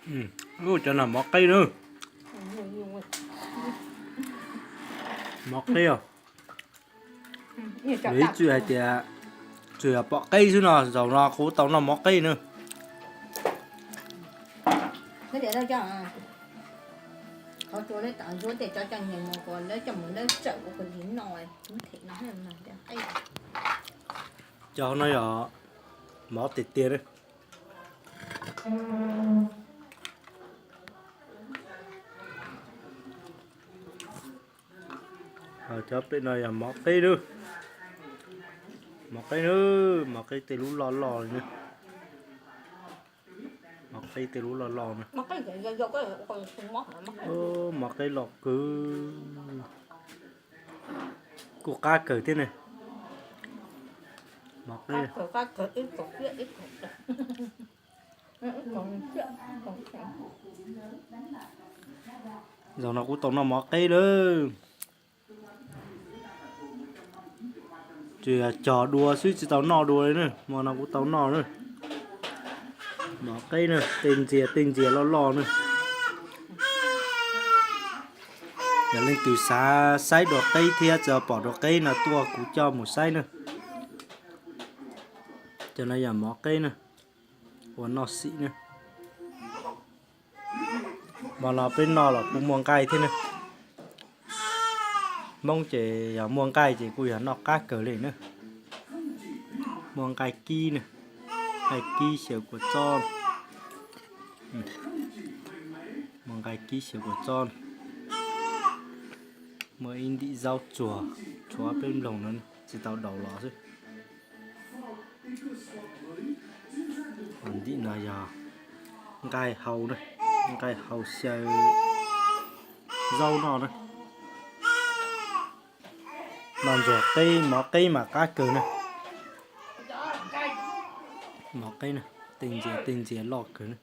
Cov no mov qeb na. Mov qeb os. Ib txwm hais tias tsuas yog pom qeb xwb no, zaum no kuv tau noj mov qeb na. Cov no yog mov tiag tiag na. Cov pem no yog mov qeb na. Mov qeb na, mov qeb tej lub loj loj li na. Mov qeb tej lub loj loj na. Mov qeb loj kawg. Kuj qab kawg thiab ne. Mov qeb. Zaum no kuv tau noj mov qeb lawm. Tsuas yog cog dua xwb tsis tau noj dua li na, hmo no kuv tau noj na. Mov qeb na, tej ntxias tej ntxias loj loj na. Yog leej twg xav saib dua qeb thiab tsis pom dua qeb no tuaj kuv coj mus saib na. Cov no yog mov qeb na, ua noj xim na. Hmo no peb noj los kuj muaj nqaij thiab na. Hmoob ces yog muaj nqaij ces kuj yog noj qab kawg li na. Muaj nqaij kib na, nqaij kib xyaw kua txob. Muaj nqaij kib xyaw kua txob. Muaj ib ntim zaub tsuag, tshuav peb nploog no tsis tau daus los xwb. Ntim no yog nqaij hau na, nqaij hau xyaw zaub noj na. Noj ntxuag qeb, mov qeb mas qab kawg na. Mov qeb na, tej ntxias tej ntxias loj kawg na.